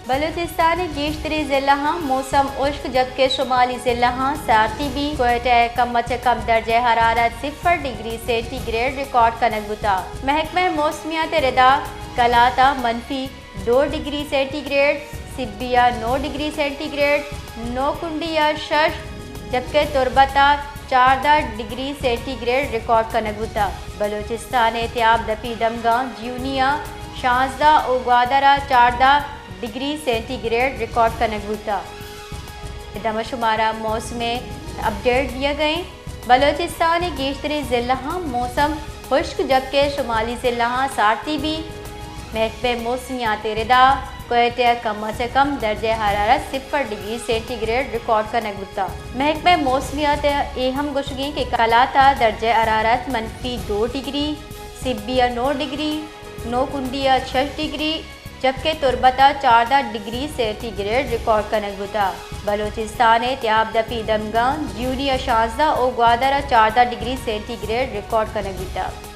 بلوچستان ءِ گیشتریں ضلعاں موسم ہشک، جبکہ شمالی ضلعاں سارتی بی۔ کوئٹہ ءَ کم چہ کم درجہ حرارت صفر ڈگری سینٹی گریڈ ریکارڈ کنگ بوتگ۔ محکمہ موسمیات ءِ ردا کلات ءَ منفی دو ڈگری سینٹی گریڈ، سبی ءَ نو ڈگری سینٹی گریڈ، نوکنڈی ءَ شش، جبکہ تربت ءَ چاردہ ڈگری سینٹی گریڈ ریکارڈ کنگ بوتگ۔ بلوچستان ءِ تیاب دپی دمگاں جیونی ءَ شانزدہ ءُ گوادر ءَ چاردہ ڈگری سینٹی گریڈ ریکارڈ کنگ بوتگ۔ دمگ ءَ شمارا موسم ءِ اپڈیٹ دیگ ءَ ایں۔ بلوچستان ءِ گیشتریں ضلعاں موسم ہشک، جبکہ شمالی ضلعاں سارتی بی۔ محکمہ موسمیات ءِ ردا کوئٹہ ءَ کم چہ کم درجہ حرارت صفر ڈگری سینٹی گریڈ ریکارڈ کنگ بوتگ۔ محکمہ موسمیات ءِ اے ہم گوشگ ایں کہ کلات ءَ درجہ حرارت منفی دو ڈگری، سبی ءَ نو ڈگری، نوکنڈی ءَ شش ڈگری، جبکہ تربت ءَ چاردہ ڈگری سینٹی گریڈ ریکارڈ کنگ بوتگ۔ بلوچستان ءِ تیاب دپی دمگاں جیونی ءَ شانزدہ ءُ گوادر ءَ چاردہ ڈگری سینٹی گریڈ ریکارڈ کنگ بوتگ۔